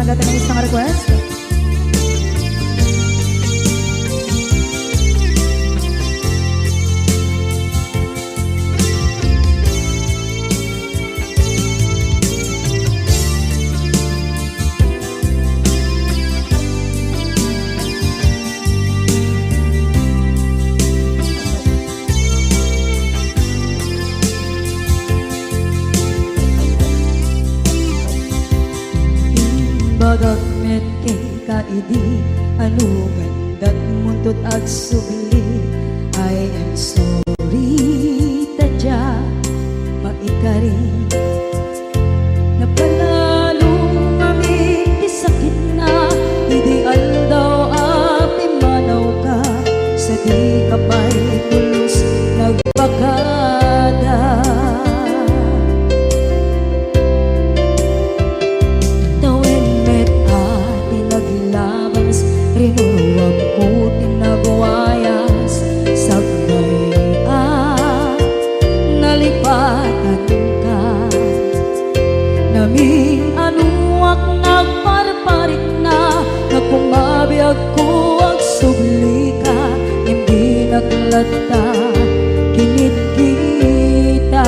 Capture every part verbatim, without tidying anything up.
Dati may isang request. Imbagak met kenka idi, ano gandat muntot agsubli? I am sorry, ta dia maikari. Napanalo ngamin ti sakitna, idi aldaw a pimmanawka, sadika pay pulos nagbakada. Tawen met a ti naglabas, rinuruam ti nagwayas, sakbay a nalipatanka. Namin-anoak nagparparikna, nga kumabiagko agsublika, ngem dinak latta kinitkita.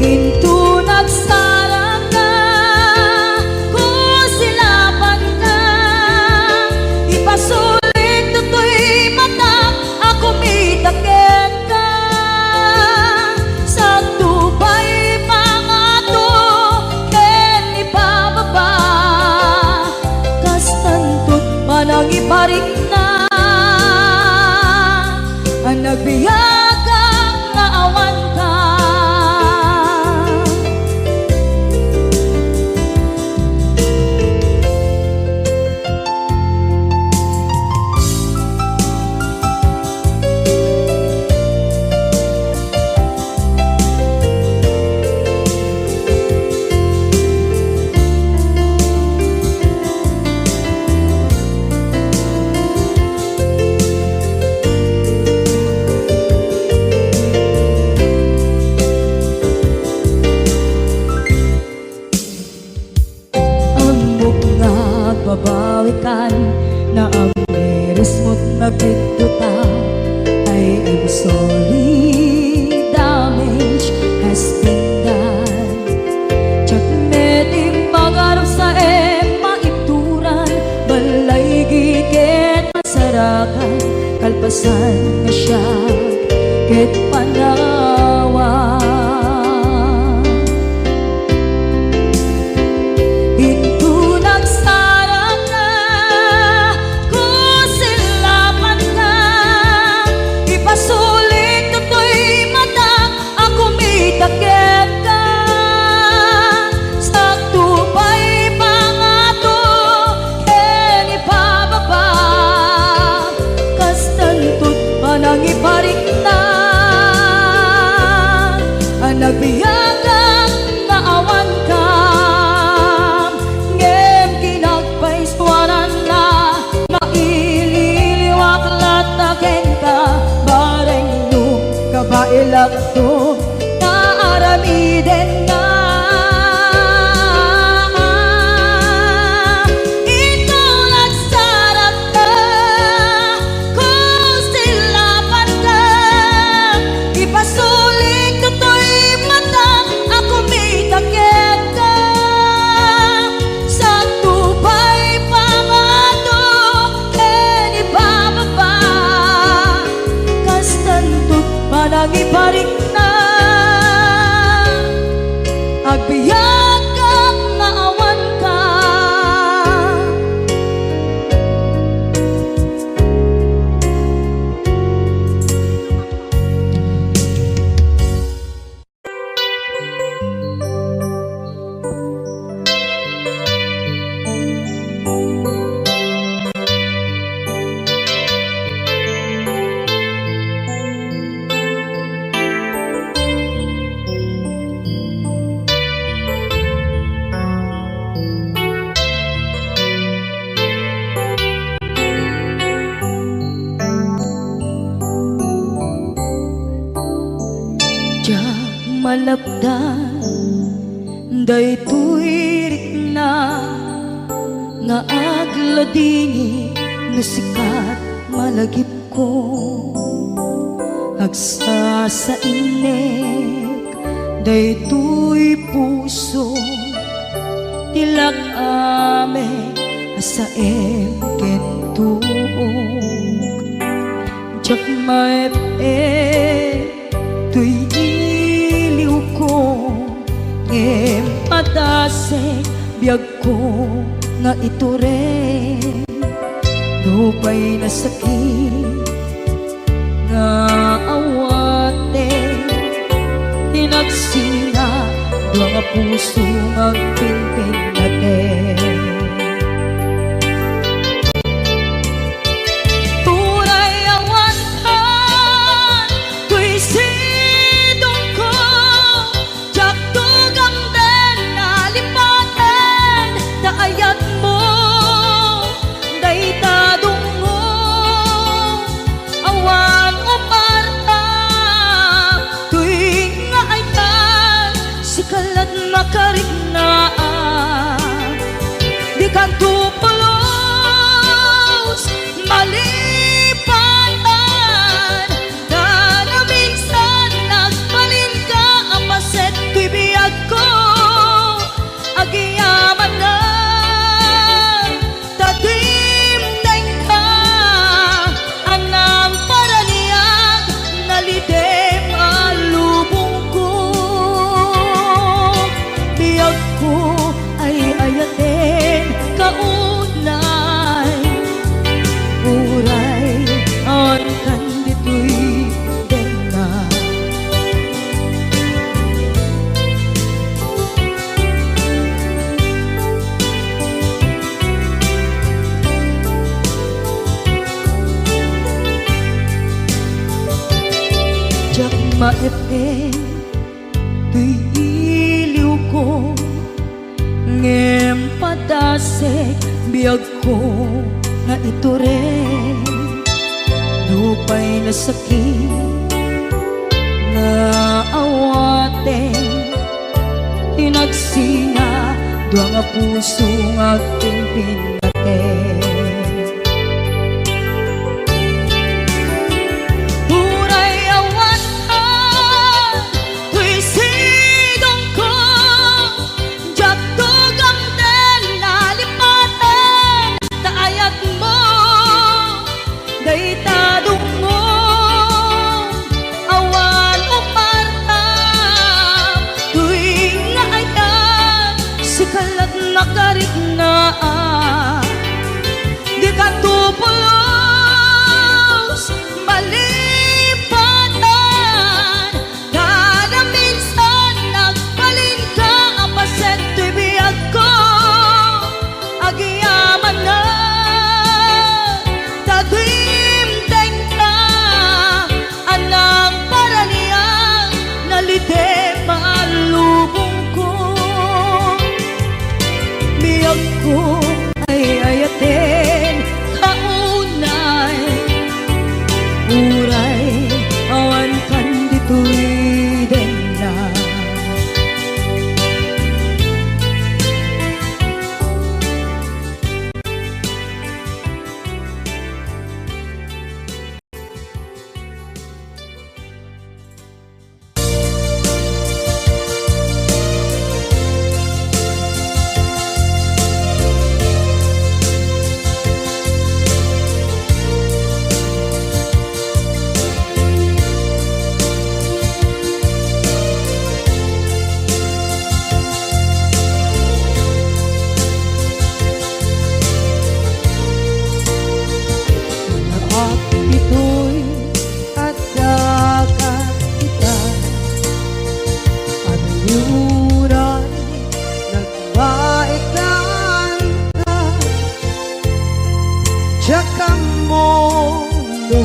Inton agsarakka, kusilapanka, ipasulik toy matak a kumita kenka. Sadto pay pangato ken ibababa, kastanto ti panangiparikna a nagbiagak nga awanka. Ammok nga agbabawikan, naamirismot nga agbiddota. I am sorry, damage has been done. Diak met impagarupsaem maituran, balay ket sarakan, kalpasan nga siak ket panawan. Inton agsarakka, kusilapanka, ipasulik toy matak a kumita kenka. Sadto pay pangato ken ibababa, kastanto ti panangiparikna a nagbiagak nga awanka. Ngem kinagpaisuananna, maililiwak latta kenka, bareng no kabaelakto nga aramidenna. Inton agsarakka, kusilapanka, ipasulik toy matak a kumita kenka. Sadto pay pangato ken ibababa, kastanto ti panangiparikna, agbiagak nga awanka. Diak malapdan Daytoy rikna nga agladingit no sikat malagipko. Agsasainek daytoy puso ti lak-amek a saem ken tuok. Diak maep-ep toy iliwko, ngem padasek biagko nga itureng. Nupay nasakit nga awaten, tinagsina dua nga puso nga agpinpinnaten. Uray awan toy sidongko, diak tugamden a lipaten ta ayatmo dayta dungngo. Awan umarta toy nga ayat, sika laeng makariknaan. Dikanto pulos malipatan, kada minsan nagbalinka a paset toy biagko. Agyamanak ta dimdengka, a nangparaniag, nalidem a lubongko. Biagko ay ayaten kaunay, uray awan kan ditoy denna. Diak maep-ep toy iliwko, ngem padasek biagko nga itureng. Nupay nasakit nga awaten, tinagsina dua nga puso nga agpinpinnaten. Uray awan toy sidongko, diak tugamden a lipaten ta ayatmo dayta dungngo. Awan umarta toy nga ayat, sika laeng makariknaan. Dikanto pulos malipatan, kada minsan nagbalinka a paset toy biagko. Agyamanak ta dimdengka, a nangparaniag, nalidem a lubongko. Biagko ay ayaten kaunay, uray awan kan ditoy denna. Naap ditoy adda kat ita, aniuran nagbaetan ka. Diak ammo no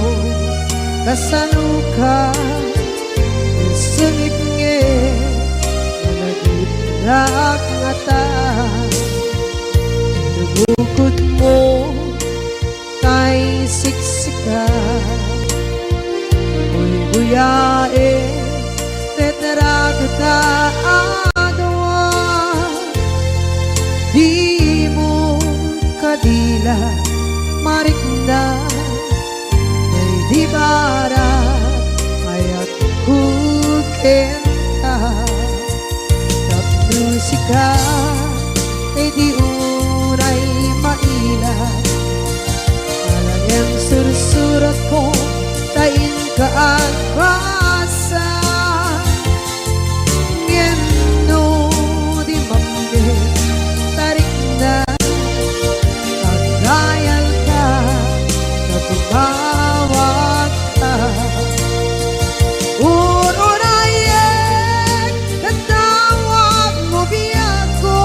kasanoka, sungit ngarud, malagipnak ngata. Nabukod mo tay siksika, buybuyaen, retrato ta a dua. marikna, daydi barag, ayatko kenka. Tapno sika, daydi unay maila. Ala ngem sursuratko, ta inka agbasa. Ngem no di mamne, tarikna, agdayalka, ta tumawagka. Ur-urayek, katawagmo biagko,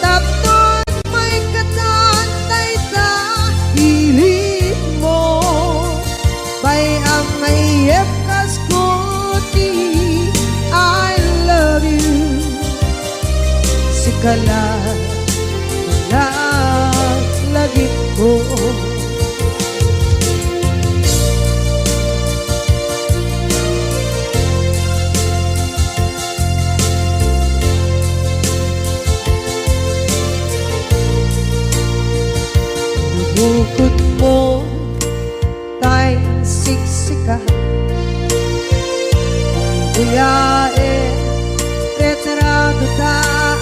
tapno maikatan dayta ilinmo. Bay-am nga iyepkasko ti I love you. Sika la, laglagipko. Bukod mo tay siksika. Kuyae, retrato ta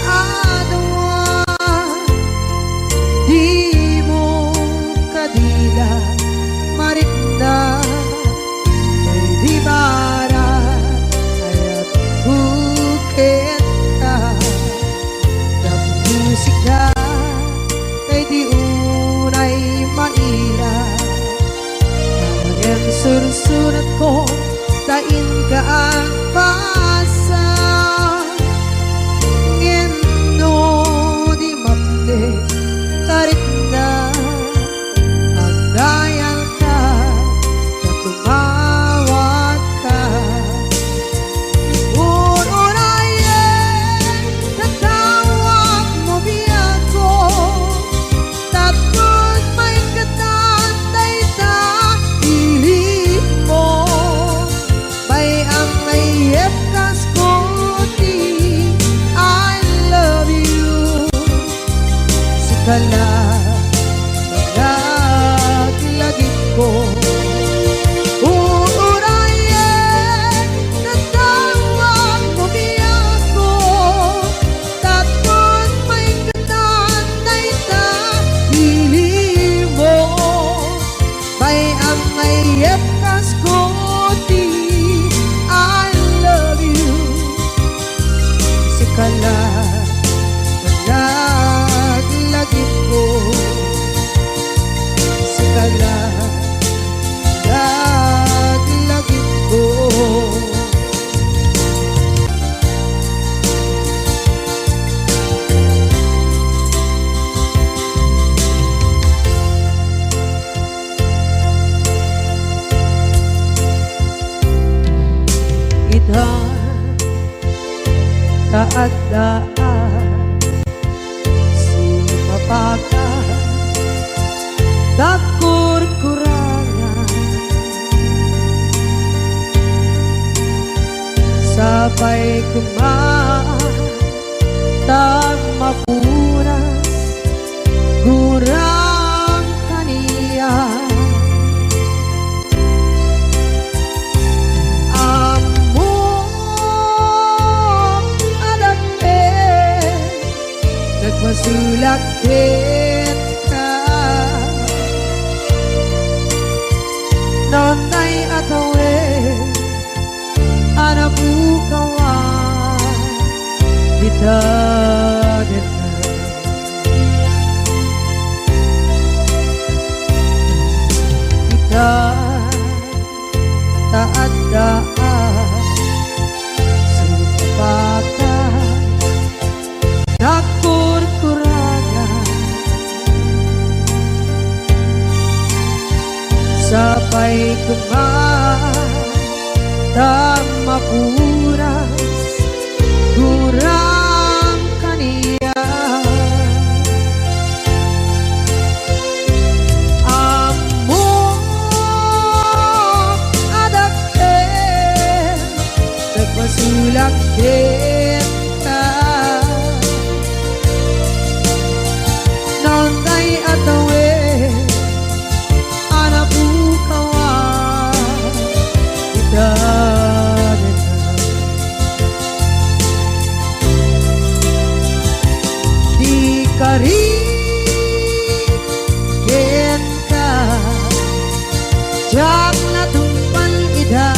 a dua. Dimo kadila, marikna, daydi barag, ayatko kenka. Tapno sika, daydi unay maila. Ngem sursuratko, ta inka agbasa. Ngem no di mamne, tarikna, agdayalka, ta tumawagka. Ur-urayek, katawagmo biagko, tapno maikatan dayta ilinmo. Bay-am nga iyepkasko ti I love you. Sika la, laglagipko. Ur-urayek, katawagmo biagko, tapno maikatan dayta ilinmo. Bay-am nga iyepkasko ti I love you. Sika la, laglagipko. Sika la, laglagipko. Ita, ta adda a sumapaka, dagkurkurangan. Sapay koma ta mapuras, gurang kaniak. Ammok a dakkel, nagpasulak kenka. Nonay a tawen a napukawan dita deta. Ita, ta adda a sumapaka, nagkurkuragan. Sapay koma ta mapuras, gurang kaniak. Ammok a dakkel, nagpasulak kenka. Nonay a Diak natungpal ida,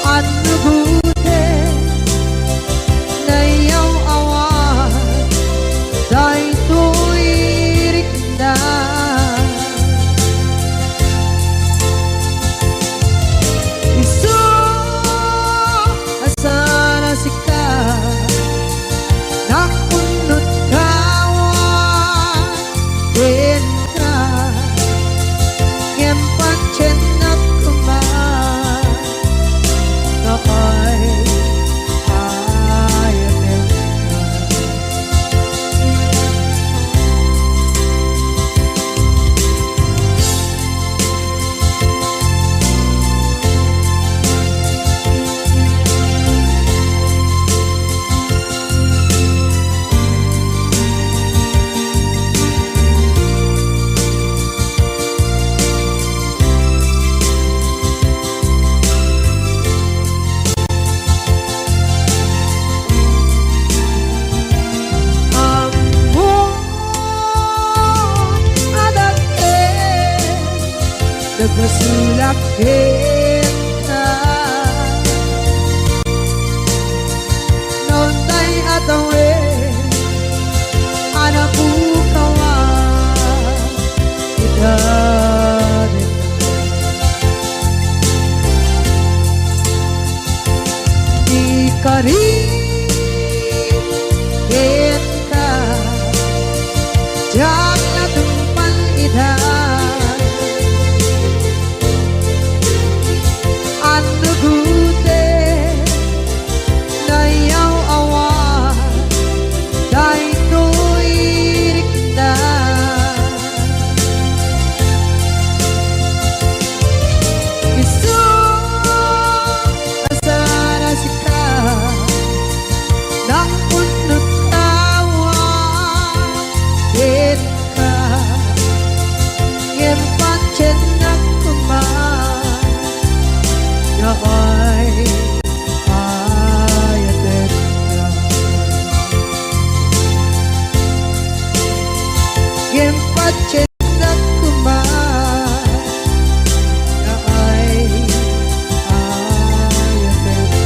annugoten nayaw-awan daytoy rikna. Isu a saan a sika, nakunot kawan kenka, ngem patiennak koma nga ay ayatenka. Ammom a dakkel, nagpasulak kenka. Naunday a tawen a napukawan ita. Di karit kenka, diak natungpal ida. Annugoten nayaw-awan daytoy rikna. Isu a saan a sika, nakunot kawan kenka, ngem patiennak koma nga ay ayatenka. Ngem patien Dak koma nga ay ayatenka.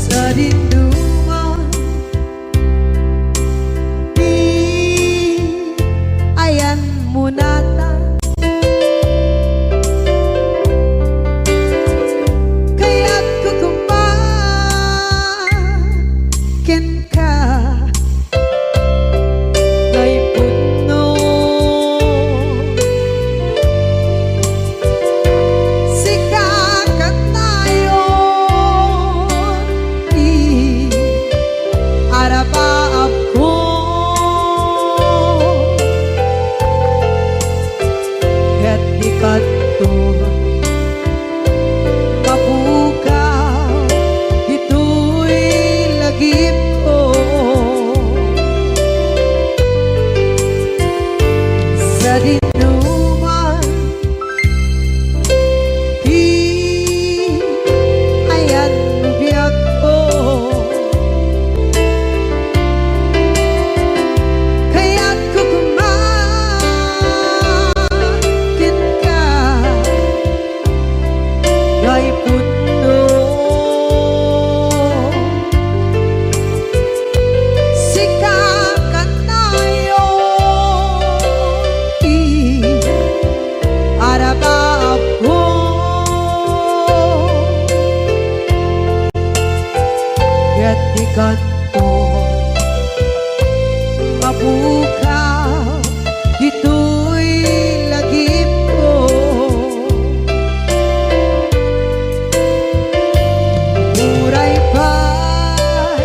Sadinoman, di ayanmo natan. Kayatko koma kenka, ngay pudno. Sika kanayon ti arabaabko. Ket di kanto mapukaw ditoy lagipko. Sadinoman ti ayan biagko. Kayatko koma kenka, ngay pudno. Sika kanayon ti arabaabko. Ket di kanto mapukaw ditoy lagipko. Uray pay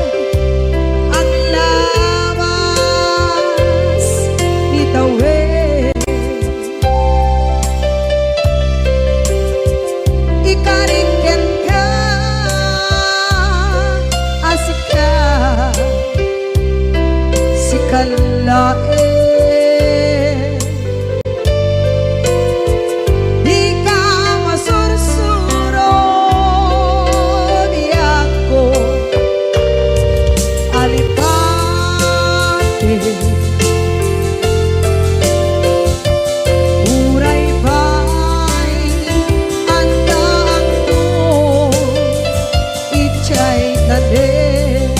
laeng. Dika masursuro, biagko, alipate. Uray pay addaakto idiay talek.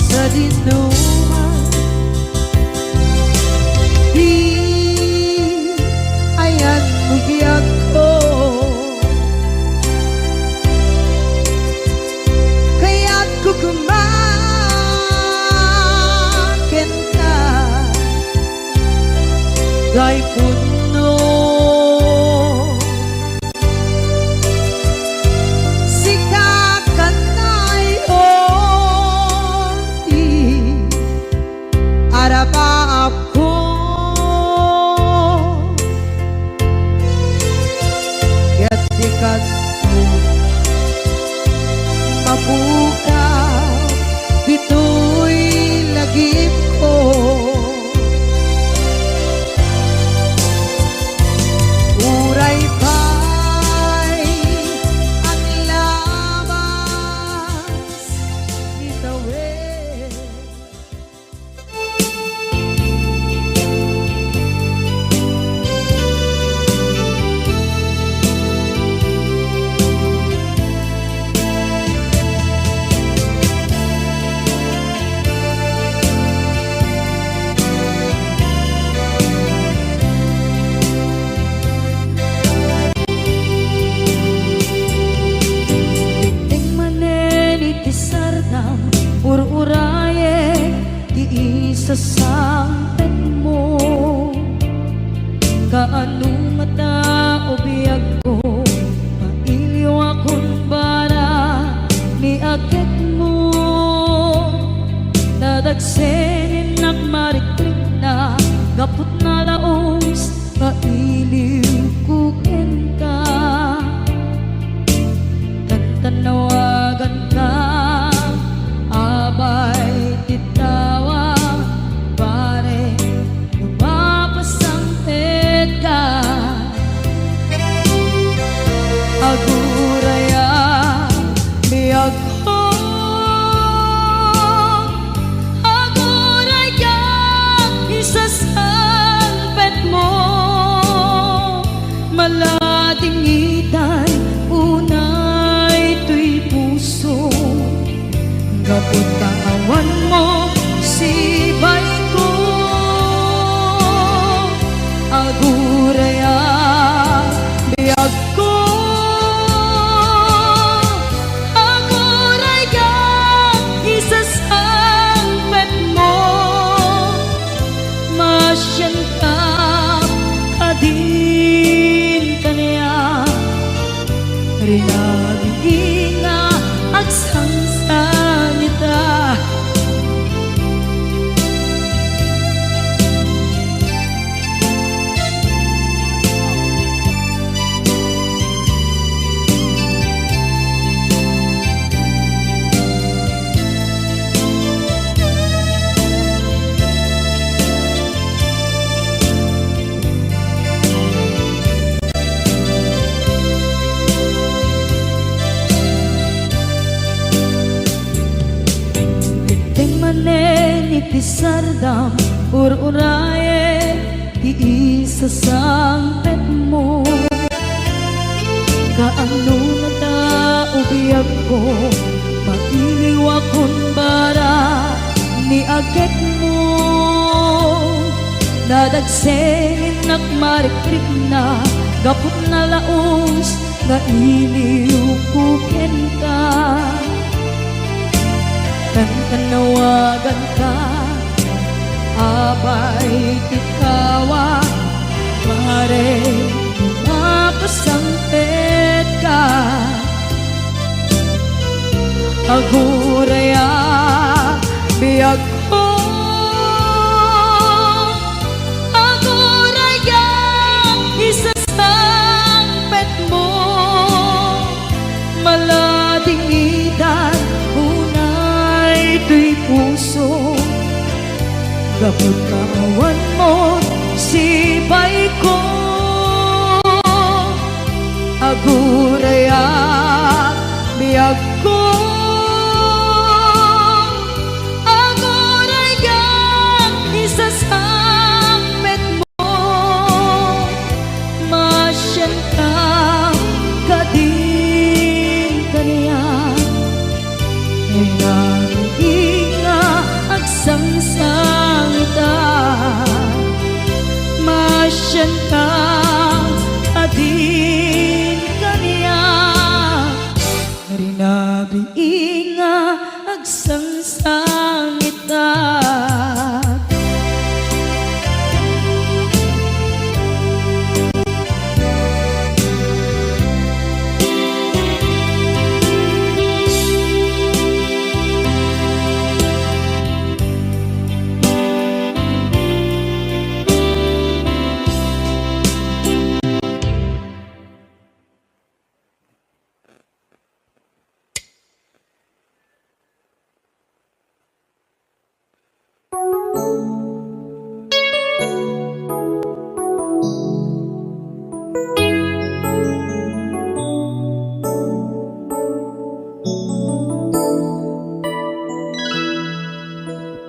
Sadinoman, di ayanmo biagko. Kayatko koma kenka, Daypunno. Sika kanayon ti arapaapko. Ket di kano mapukaw ditoy lagipko. Uray pay aglabas ni tawen. Dimteng manen iti sardam, ur-urayek ti isasangpetmo. Kaano ngata, o biagko, mailiwakon bara ni aketmo. Nadagsen innak marikrikna gapu ta nalaus nga iliwko kenka. Tantanawaganka, abay ti tawa, pare, no mapasangpetka. Aguraya, biagko, aguraya, isasangpetmo. Maladingitan unay toy puso, gapu ta awanmo sibayko. Aguraya, biagko, aguraya, isasangpetmo. Masianka kadin kaniak, rinagi nga agsangsangita. Dimteng manen iti sardam, ur-urayek ti isasangpetmo. Ano ngata, o biagko, mailiwakon bara ni agekmo. Nadagsennak marikrikna gapu ta nalaus nga iliwko kenka. Kankanawaganka, apay ti kawa, pare, mapasangpetka. Aguray a biagko, aguray a isasangpetmo. Maladingitan unay toy puso, gapu ta awan mo sipayko. Aguray a biagko, aguray a isasangpetmo. Masianka kadin kaniak, rinabii nga agsangsangitak. Masianka kadin kaniak, rinabii nga agsangsangitak.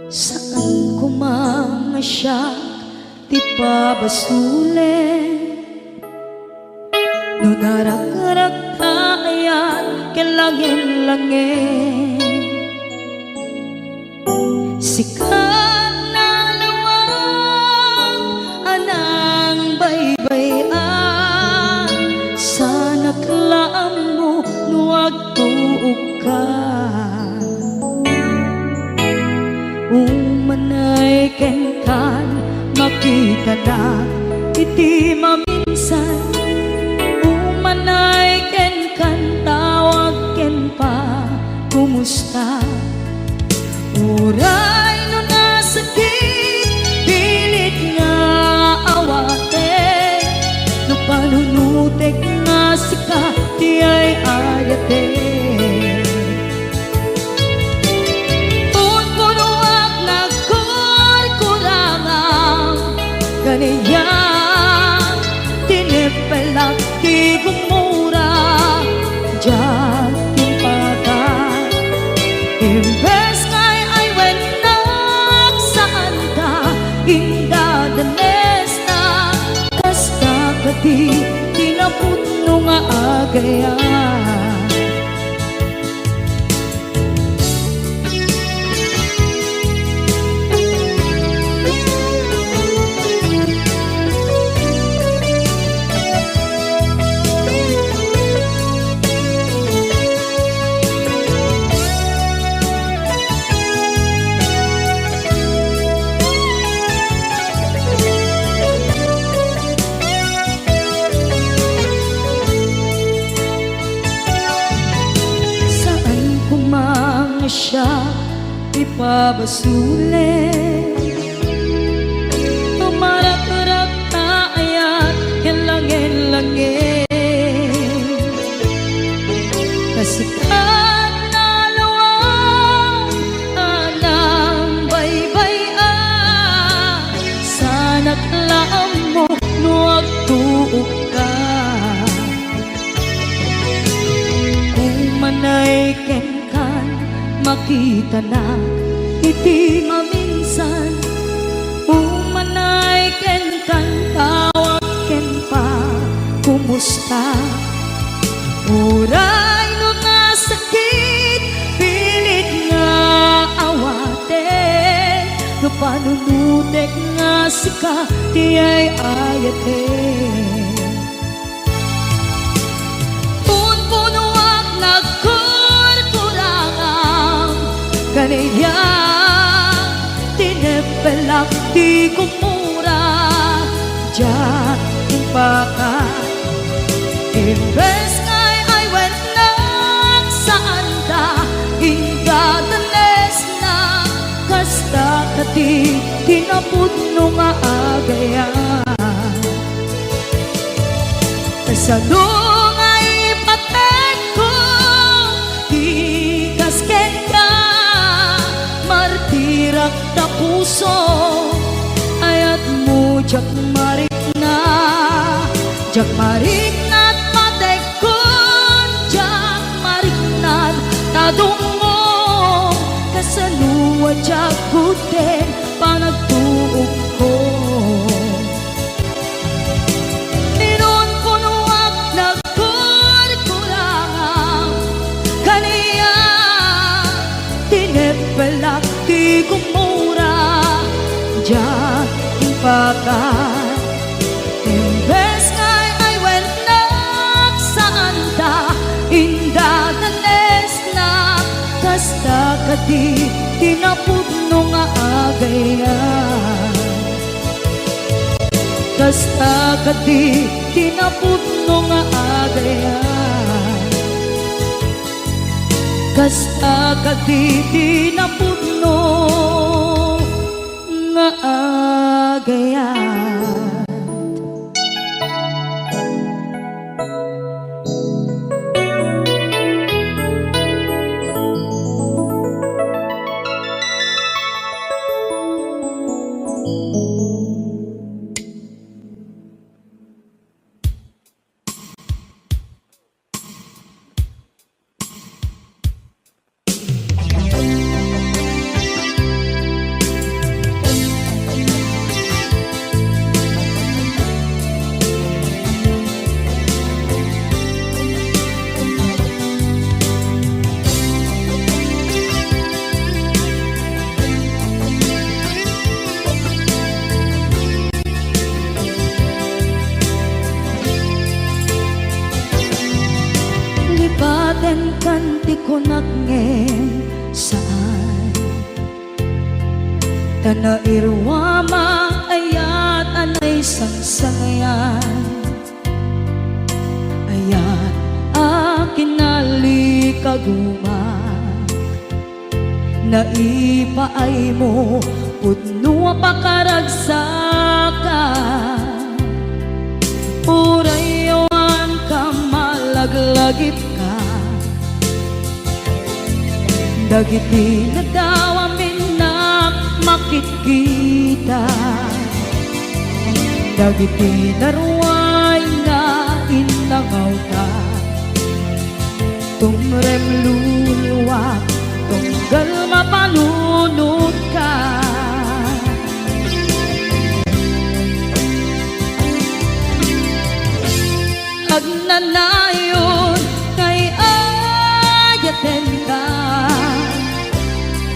Saan koma nga siak ti pabasolen. No narakrak ta ayat ken langin-langin, sika nalawag a nangbaybay-an, saanak la ammo no agtuokka. Umanay kenkan, makitanak iti maminsan. Umanay kenkan, tawag ken pa, kumusta? Uray no nasakit, pilit nga awatek, no panunotek nga sika ti ay-ayatek. Punpunoak nagkurkurangam, ganiak, tinipelak ti gumura, diak impatay. Imbes nga ay-ayennak, saanka indadanesna, kasta kadi ti napudno nga agayat. Saan koma nga siak ti pabasolen. Tumarakrak ta ayat ken langin-langin. Kasikat nalawag a nangbaybay-an, saanak la ammo no agtuokka. Umanay kenkan, makitanak iti maminsan. Umanay kenkan, tawag ken pa, kumusta? Uray no nasakit, pilit nga awaten, no panunotek nga sika ti ay-ayaten. Punpunoak nagkurkurangam, kaniak, tineppelak ti gumura, diak impaka. Imbes nga ay-ayatennak, saanda, indadanesna, kasta kadi ti napudno nga agayam. Kasano nga ipatekko ti kas kenka, martirak ta puso, ayatmo diak marikna, diak marikna ta tekkon, diak marikna ta dumngom, kasano a diak gudden panagtuokko. Inunpunoak nagkurkurangam, kaniak, tineppelak ti gumura, diak impaka. Imbes nga ay-ayatennak, saanda, indadanesna, kasta kadi ti napudno nga agayam. Kasta kadi ti napudno nga agayam. Kasta kadi ti napudno nga agayam. Lipatenkan ti kunak ngem saan. Ta nairuam a ayat a naisangsangayan. Ayat a kinalikaguma. Naipaaymo pudno a pakaragsakan. Uray awan ka malaglagipka. Dagiti nadaw a minnak makitkita. Dagiti naruay nga innangawta. Tumrem luluak, tunggal mapanunotka. Agnanayon nga ay-ayatenka.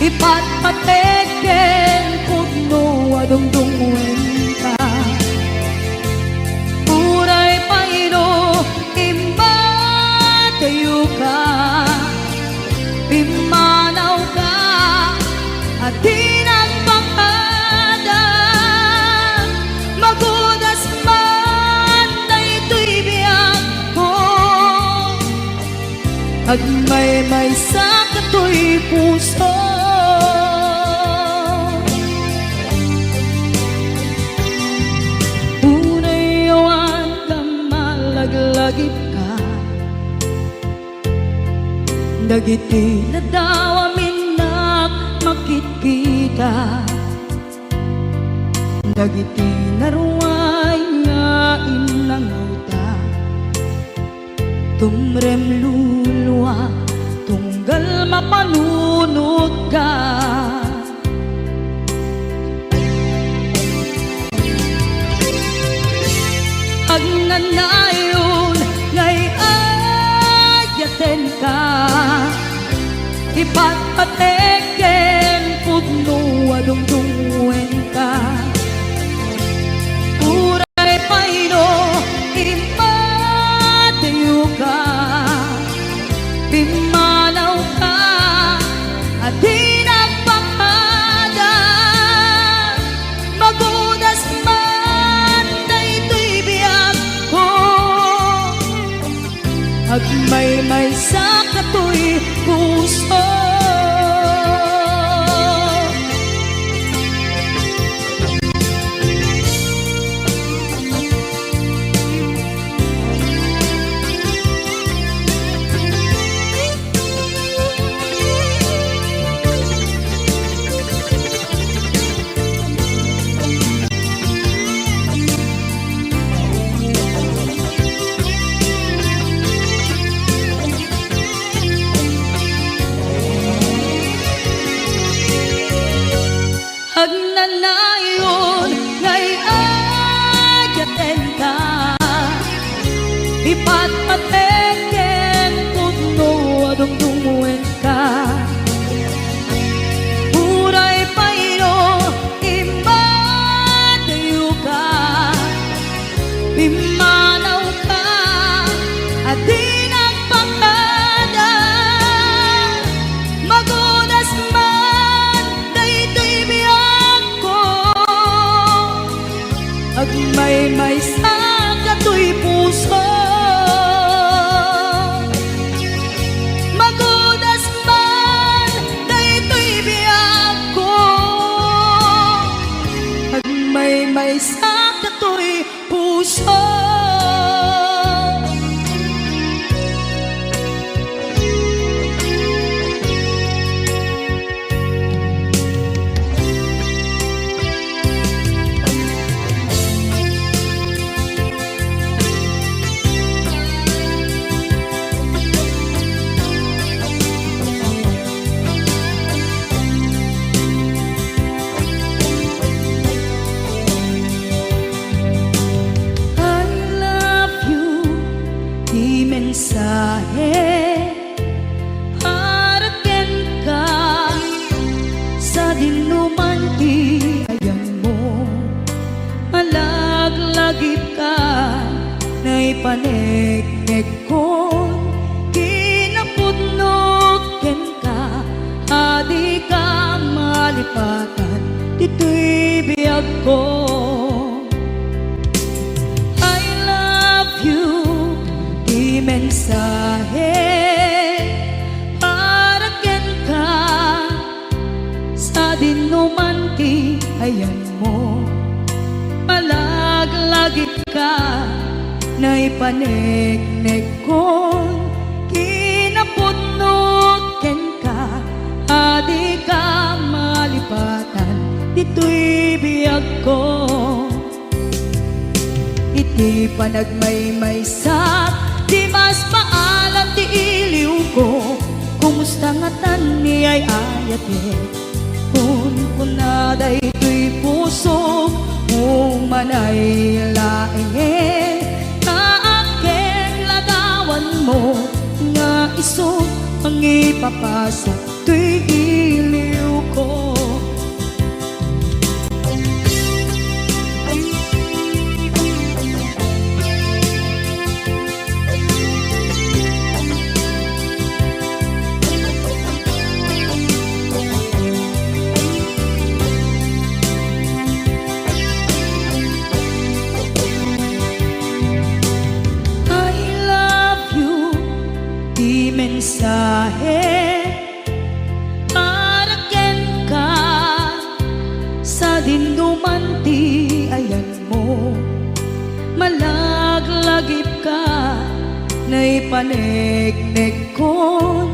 Ipatpatek ken pudno a dungdungngoenka. Uray pay no immadayoka, immanawka, a di nagpakada, magudas man daytoy biagko. Agmaymaysa katoy puso. Uray awan ka malaglagipka. Dagiti nadaw a minnak makitkita. Dagiti naruay nga innangawta. Tumrem luluak, tunggal mapanunotka. Agnanayon nga ay-ay Patpatek ken pudno a dungdungenka. Uray pay no immadayoka, pimmanawka a di nagpakada. Magudas man daytoy biagko, agmaymaysa katoy puso. Agnanayon nga ay-ayatenka, ipatpatek ken pudno a dungdungenka. Uray pay no immadayoka, pimmanawka a di nagpakada. Magudas man daytoy biagko, agmaymaysa katoy puso. Magudas man daytoy biagko, agmaymaysa katoy puso. I love you, ti mensahe para kenka, sadinoman ti ayanmo. Malaglagipka, naipaneknekkon kinapudno kenka, a dika malipatan ditoy biagko. I love you, ti mensahe para kenka, sadinoman ti ayanmo. Malaglagipka, naipaneknekkon kinapudno kenka, a dika malipatan ditoy biagko. Iti panagmaymaysak, dimas paalan ti iliwko. Kumusta ngatan ni ay-ayatek? Kunkuna daytoy pusok, umanay laengen. Naakken ladawanmo nga isu mangipapasak toy iliwko. I love you, ti mensahe para kenka, sadinoman ti ayanmo. Malaglagipka, naipaneknekkon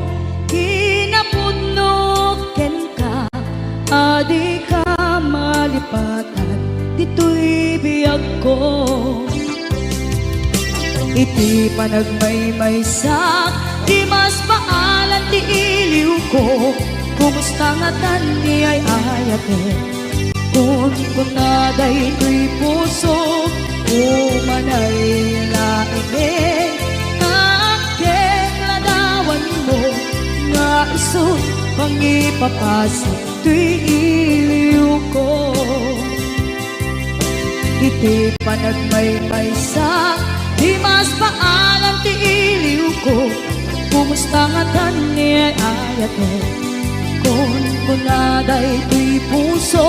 kinapudno kenka, a dika malipatan ditoy biagko. Iti panagmaymaysak, dimas paalan ti iliwko. Kumusta ngatan ni ay-ayatek? Kunkuna daytoy pusok, umanay laengen. Naakken ladawanmo nga isu Ipapasok toy iliwko. Iti panagmaymaysa, di mas paalam ti iliwko. Kumusta ngatan ni ay-ayatek? Kunkuna daytoy puso,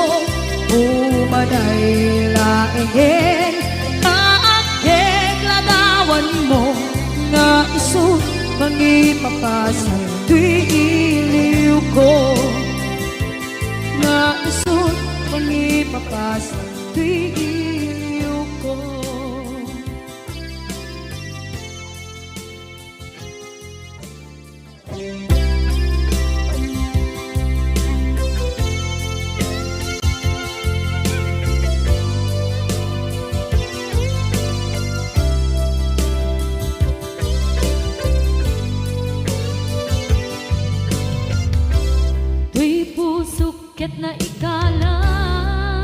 umanay laengen. Nga agdek ladawanmo, nga isu mangipapasay toy iliwko. Nga isu mangipapasay toy iliwko. Toy pusok ket naikalang,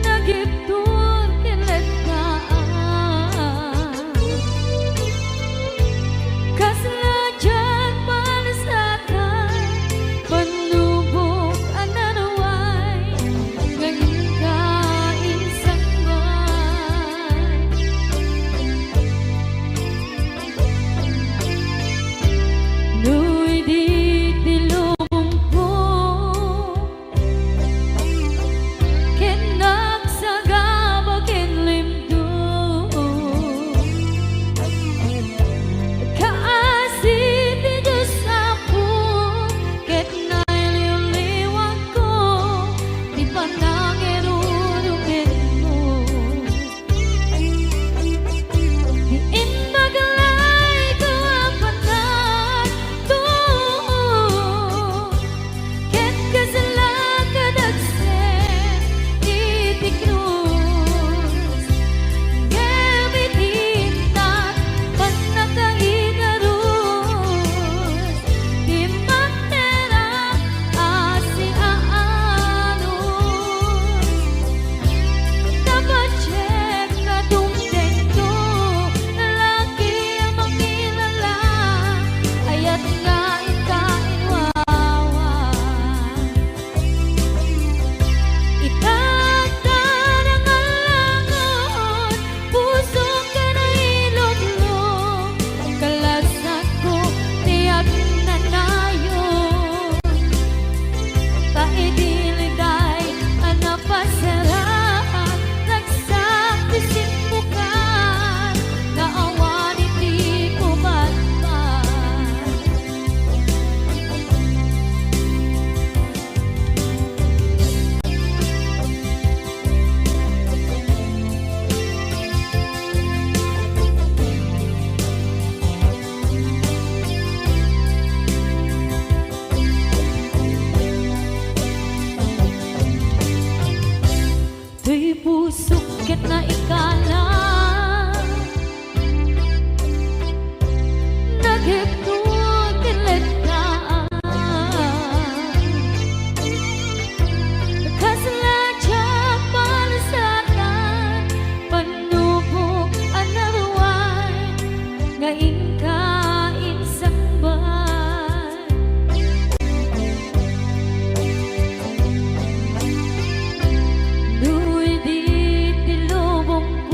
nagibtur ken lettaan. Kasla diak palasatan, pannubok a naruay, nga inka insangbaay. No idi ti lubongko, ket nagsagaba ken limduk. Kaasi ti Dios Apo, ket nailiwliwakko ti panangirurugianmo. Ti imbag layko a panagtuo, ket kasla kadagsen iti krus. Ngem iti innak, pannakaigarus, ti makterak a siaanus. Napadiek nga dumtengto, laki a makilala, ayat nga inka inwawa. Ita, ta nangalangon, pusok a nailublo, kalasakko ti agnanayon. Ta idi liday a napasarak, ragsak ti simmukan, nga awan iti kumatmat. Toy pusok ket naikalang, nagibtur ken lettaan. Kasla diak palasatan, pannubok a naruay, nga inka insangbaay. No idi ti lubong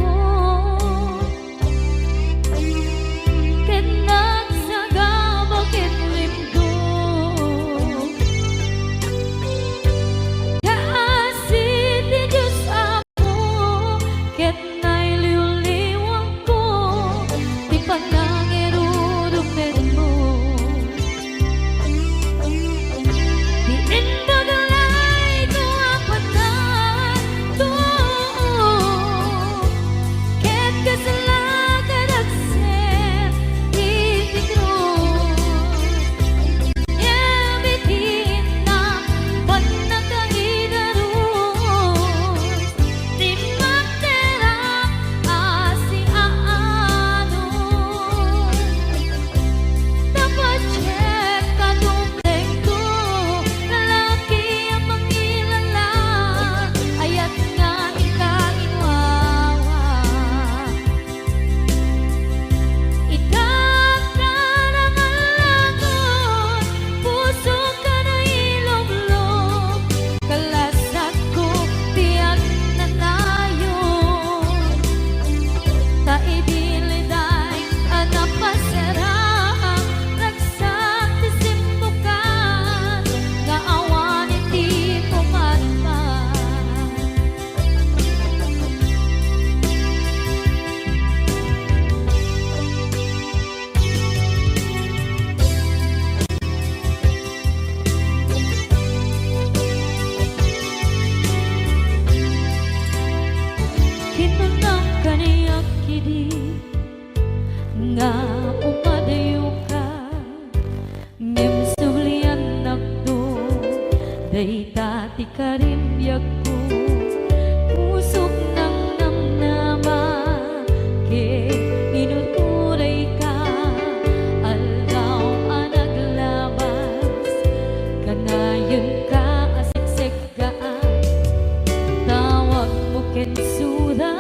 Ken sura,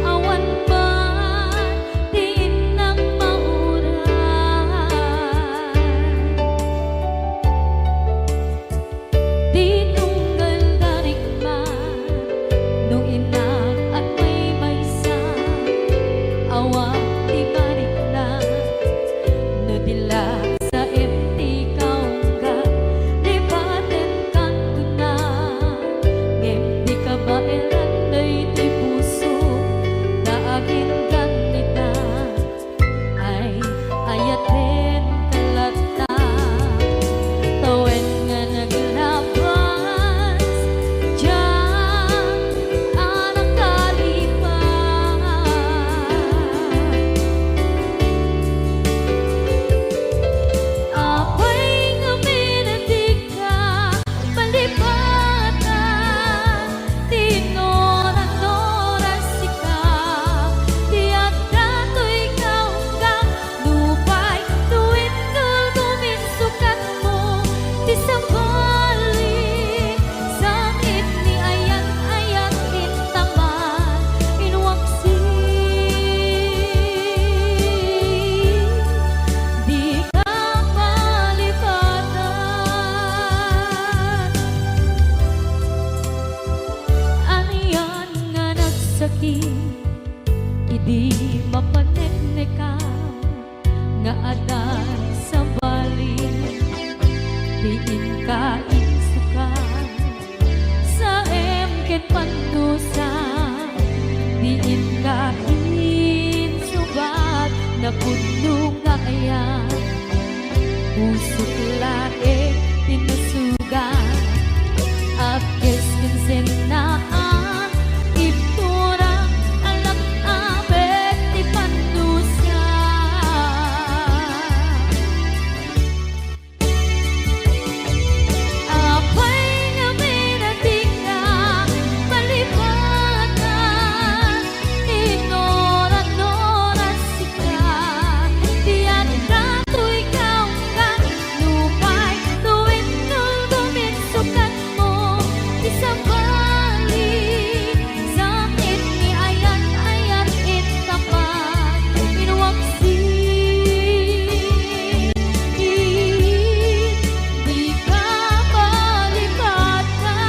awan man ti innak mauray. Ti tunggal da rikna, no innak agmaymaysa, awan ti marikna. No di la saem ti kaunggan, lipatenkan kuna. Ngem di kabaelan daytoy puso, ta aginggan ita. Ay, ayatenka latta. Tawen nga naglabas, diak a nakalipat. Apay ngamin a dika malipatan, ti nuran-nuran sika, ti adda toy kaunggan, nupay no indulgo min sukatmo, ti sabali, sakit ni ayan-ayan intaman, inwaksi. Dika malipatan. Anian nga nagsakit idi mapaneknekam nga adda sabali ti inka insukat. Saem ket pannusa, diinka insubat, napudno nga ayan. Pusok laeng ti nasugat, apkes ken sennaan, ibturak a lak-abek ti pannusa. Apay ngamin a dika malipatan, ti nuran-nuran sika, ti adda toy kaunggan, nupay no indulgo min sukatmo, ti sabali, sakit ni ayan-ayan intaman, inwaksi. Dika malipatan.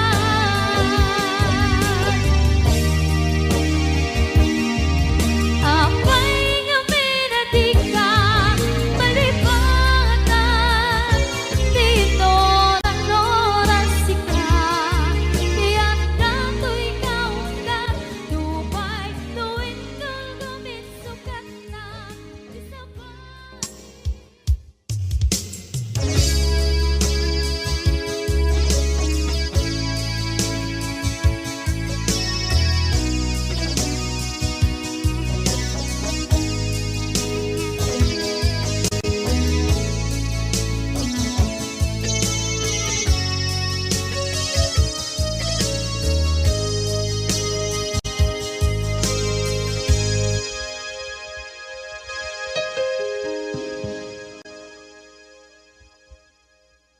Apay ngamin a dika malipatan. Ti nuran-nuran sika, ti adda toy kaunggan, nupay no indulgo min sukatna, ti sabali.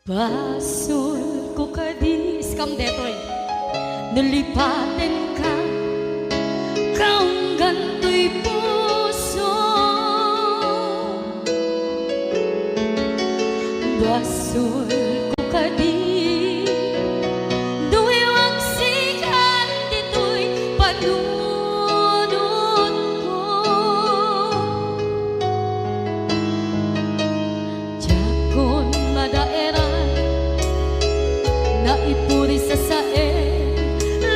Basolko kadi, iskam detoy. No lipatenka, kaunggan toy puso. Basolko kadi, no iwaksikan ditoy panunotko. Diakon madaeran, naipuri sasaen,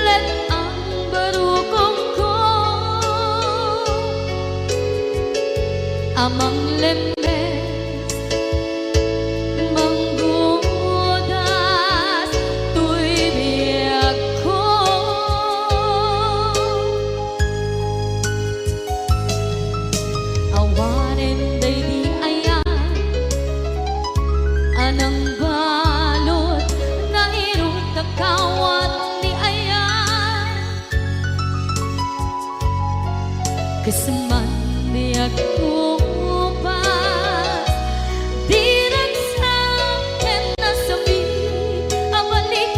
let-ang barukongko. A manglemmes, manggudas toy biagko. Awanen daydi ayan a nangbalud, nairut a kawat ni ayan. Kasman di agkupas, di ragsak ken nasakit a balikan.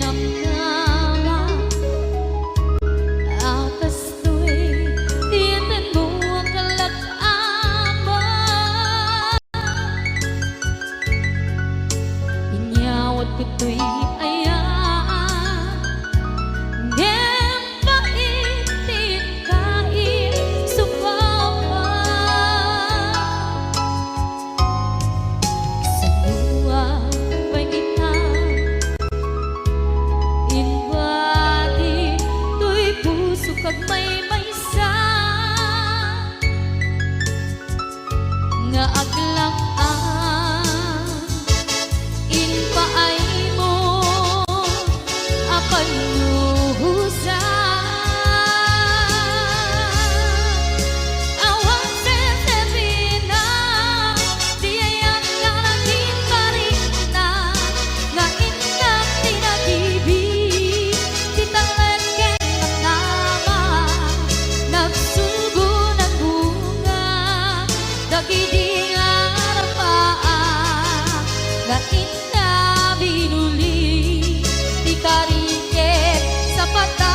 Amnama a kastoy ti intanmo a kalak-aman. Inyawat ko toy ayat, ngem pait ti kaisupawak. Saan pay kita inbati toy pusok agmaymaysa nga aglang-an impaaymo a pannuhosan. Awan seserbina ti ayat nga naging barikna, nga innak ti nagibi, ti talek ken namnama, nagsulgo, nagbunga, dagidi nga arabaa nga inna binuli, ti kari ket sapata,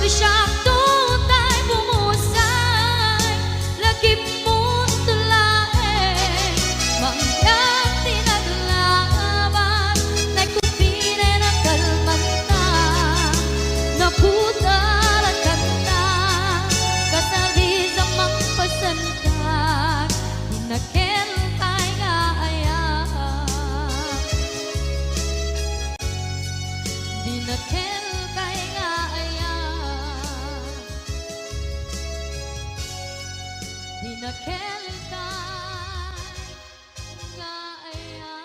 ti siak tutay bumusay, lakip Munto laeng, mangyan ti naglaban, naikutinen a kalmanta, naputar a kanta, kasardis a mangpasantak, di nakelkay nga ayat, di nakelkay nga ayat. Di nakelkay nga ayat.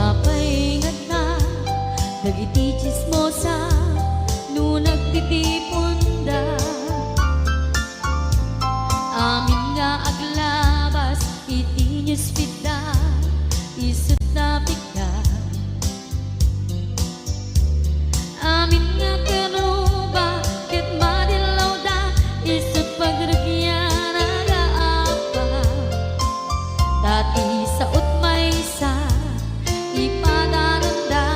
Apay ngarud dagiti tsismosa no nagtitiponda? Amin nga aglabas iti newsfeedda, isut' napigda. Amin nga karuba ket madillawda, isut' pagrugian a gaapa. Ta ti sao't maysa, ipadananda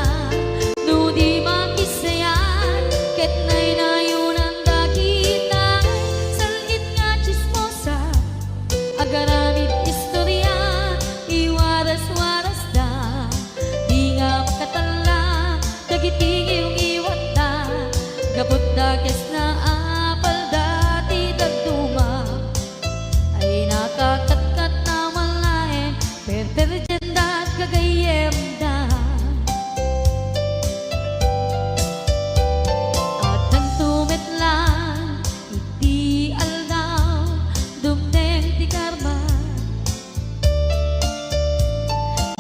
no di makisayat ket naynayonanda kitay sal-it nga tsismosa. Agaramid istoria, iwaras-warasda, di nga makatalla dagiti ngiwngiwatda, gapu ta kasla apalda ti dadduma. Ay nakakatkat a malaen, perperdianda, gagayyemda. Addanto met laeng iti aldaw, dumteng ti karma.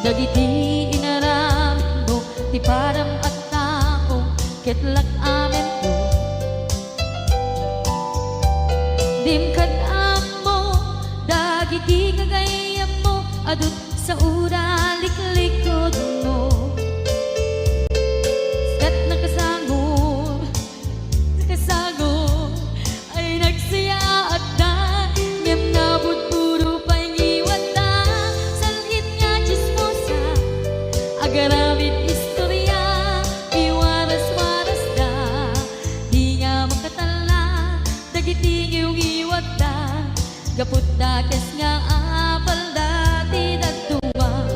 Dagiti inaramidmo ti padam a tao ket lak-amento. Dim kad-ammo dagiti gagayyemmo, adu ti saoda liklikudmo. Ket nakasangor, nakasangor ay nagsayaatda, ngem nabudbudo pay ngiwatda. Sal-it nga tsismosa, agaramid istoria, iwaras-warasda, di nga makatalla dagiti ngiwngiwatda. Gapu ta kasla apalda ti dadduma,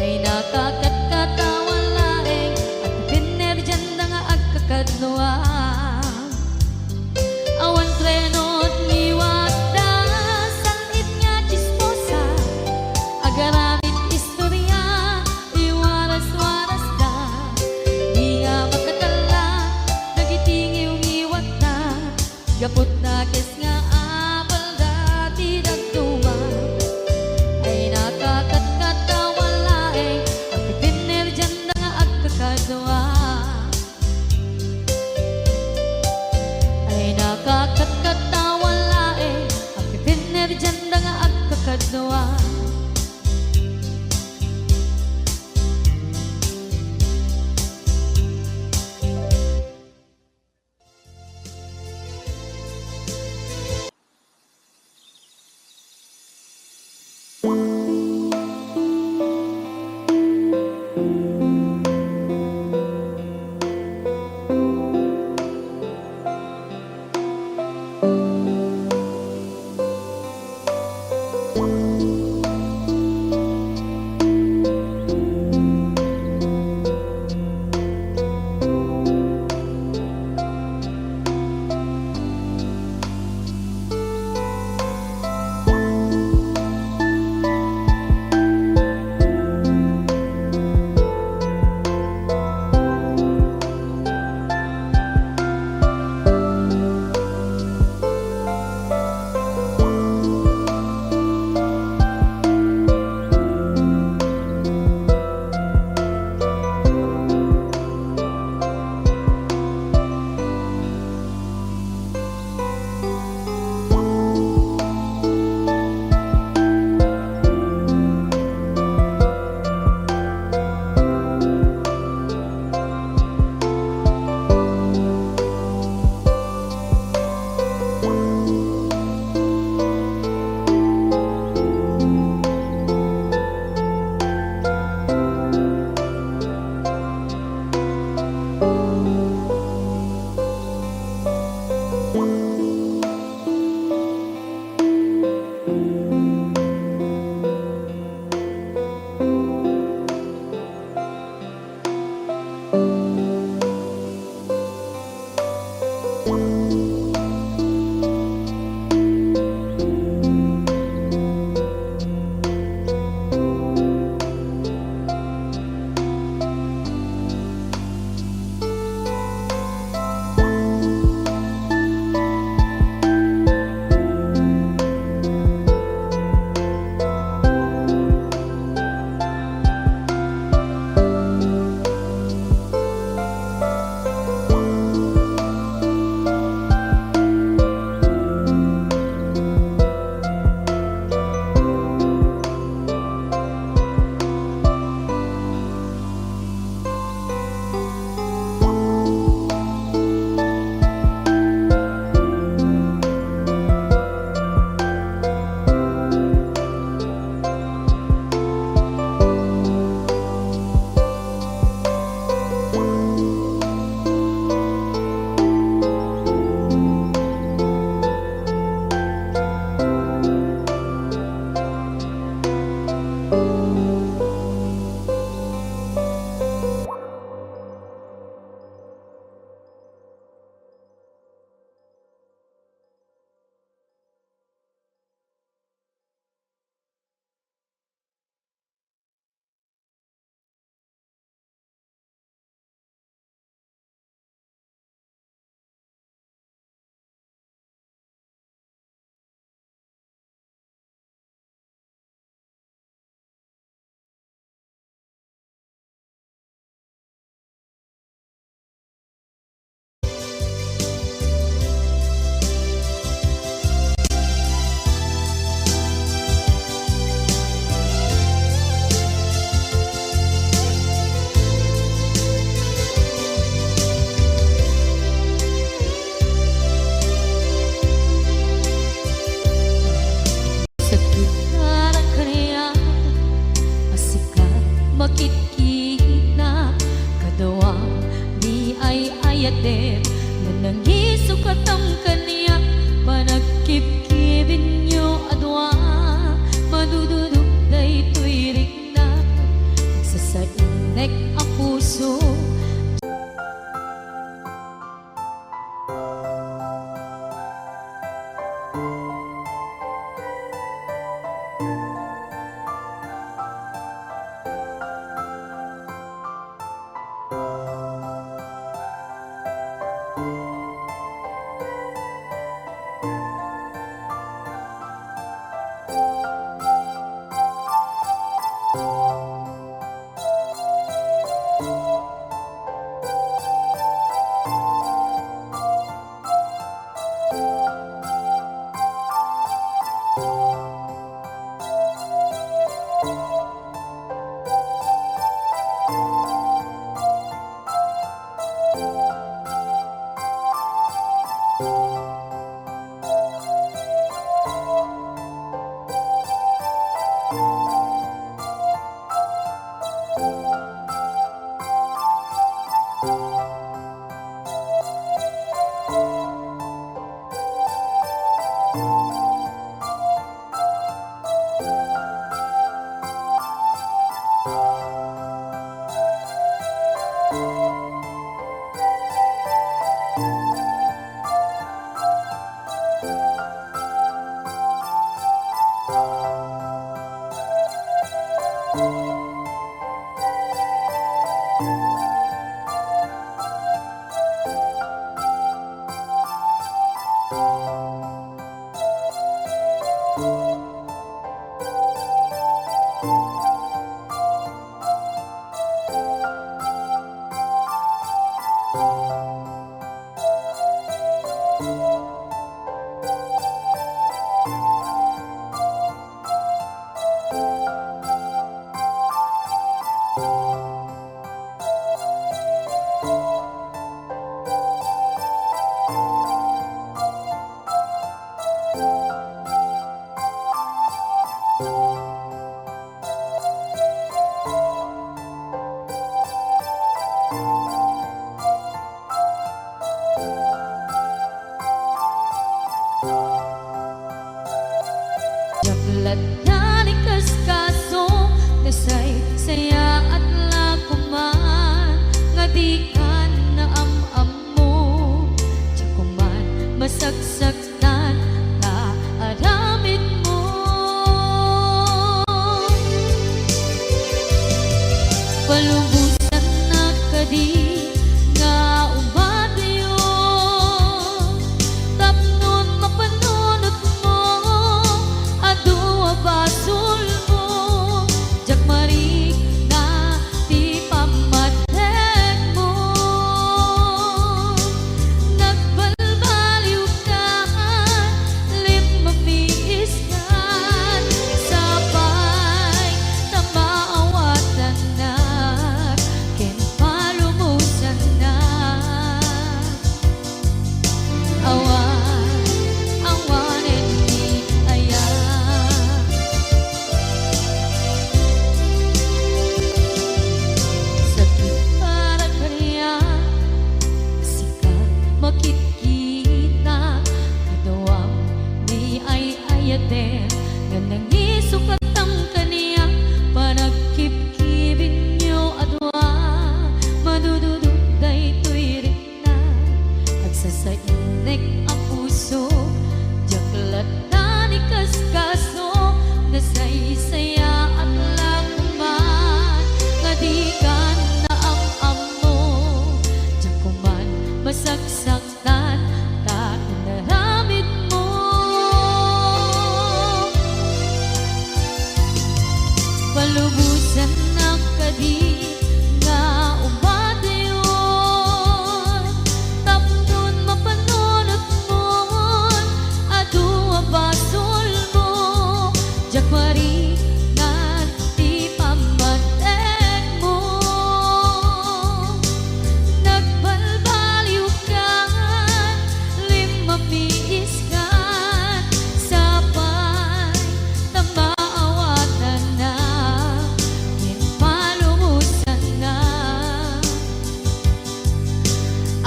ay nakakatkat a malaeng, agpinnerdianda nga agkakadnoan. Awan treno ti ngiwatda, sal-it nga tsismosa, agaramid istoria, iwaras-warasda, di nga makatalla dagiti ngiwngiwatda. Gapu ta kasla apalda ti dadduma. kadua. Sakit na kaniak a sika makitkita, kadua di ay-ayatek, nga nangisukatam kaniak, panagkibkibinyo a dua, madududok daytoy rikna, nagsasainek a puso. Diak latta ni kaskaso, nasaysayaat la koman, nga dikan naam-ammo. Diak koman masaksaktan ta aramidmo. Palubosannak kadi nga umatyon, tapnon mapanunotmo adu a basolmo, diak marikna ti pammatekmo. Nagbalbaliwkan, limmamiiskan, sapay ta maawatannak ken palubosannak. Awan, awanen ni aya. Sakit para kaniak, sika makitkita, kaduam ni ay-ayaten, nga nangisukatang kaniak, panagkipkibinyo a dua, madududo daytoy rikna. Agsasainek a puso, diak latta ni kaskaso, nasaysayaat la koman, nga dikan naam-ammo, diak koman masaksaktan ta inaramidmo. Palubosannak kadi nga umatyon, tapnon mapanunotmon adu a basolmo, diak marikna ti pammatekmo. Nagbalbaliwkan, limmamiiskan, sapay ta maawatannak ken palubosannak.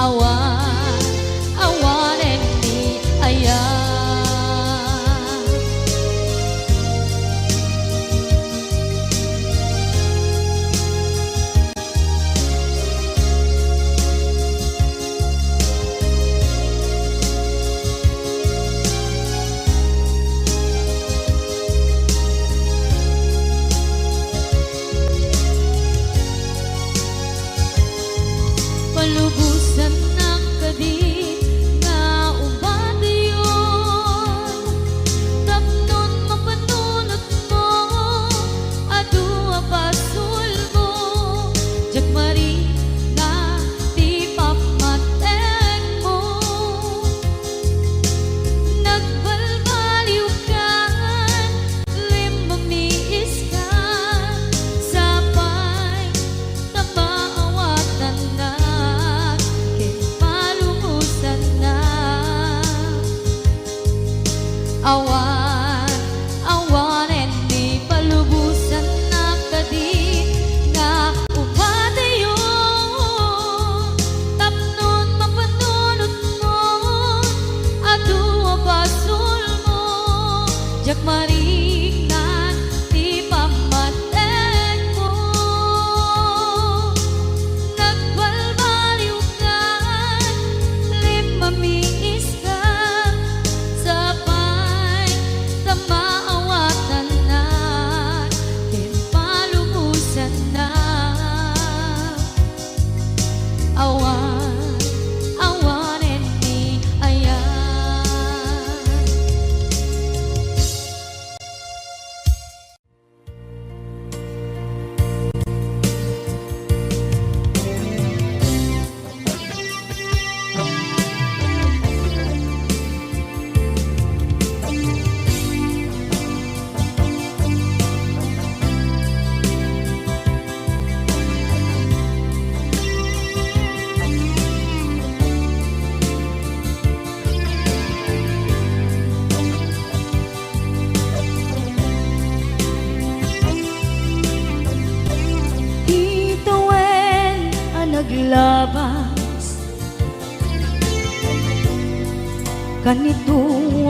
Awan, awanen ni aya. Palubosannak kadi nga umatyon, tapnon mapanunotmo adu a basolmo, diak marikna ti pammatekmo. Nagbalbaliwkan, limmamiiskan, sapay ta maawatannak ken palubosannak. Awan, awanen ni palubosannak kadi nga umatyon, tapnon mapanunotmon adu a basolmo, diak marikna ti pammatekmo. Nagbalbaliwkan, limmamiiskan, sapay ta maawatannak ken palubosannak. Awan, awanen ni aya. Itawen a naglabas, kanito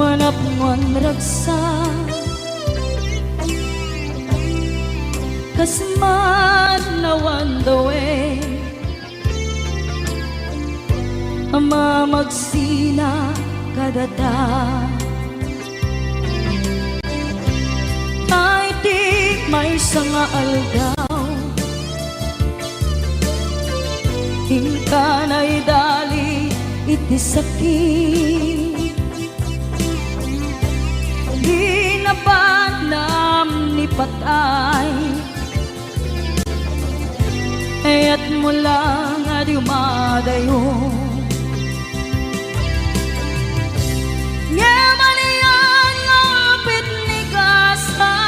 a napnguan ragsak, Kas man awan dawen a mamagsina kadata. Iti maysa nga aldaw, inka naidali iti sakit. Di nabanam ni patay. Kayatmo lang a dumadayo. Ngem ania nga upit ni kasta,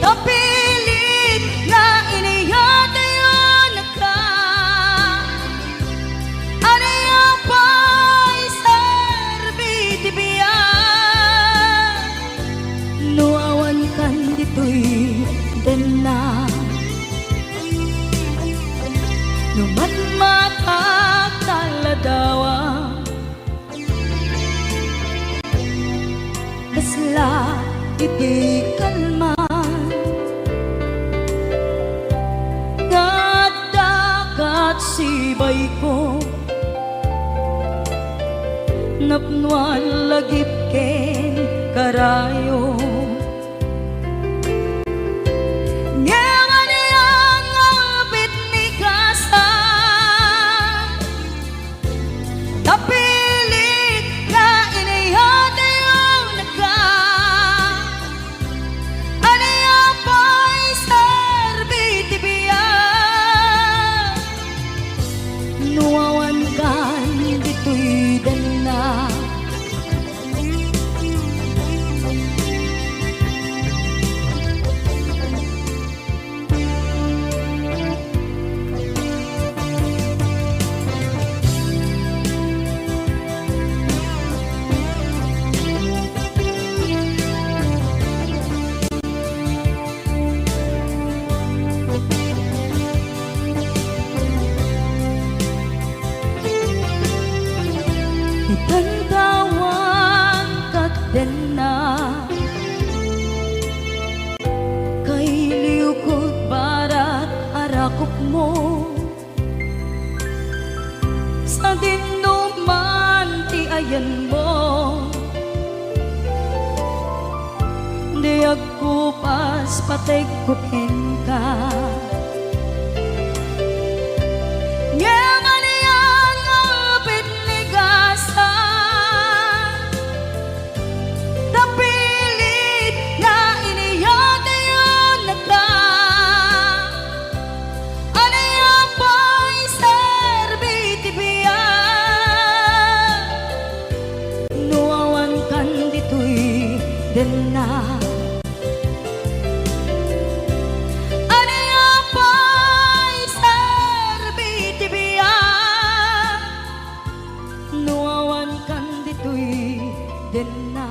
ta pilit nga iniyatayonka. Ania pay serbi ti biag no awan kan ditoy denna? No matmatak ta ladawa, kasla iti kalman nga adda kat sibayko, napnoan lagip ken karayo. Ngem ania nga upit ni kasta, ta pilit nga iniyatayonka. Ania pay serbi ti biag no awan kan ditoy denna? Itantawan ket denna, kailiw ket barat a rakupmo. Sadinoman ti ayanmo, di agkupas pategko kenka. Ngem ania nga upit ni kasta, ta pilit nga iniyatayonka. Ania pay serbi ti biag no awan kan ditoy denna? Ania pay serbi ti biag no awan kan ditoy denna?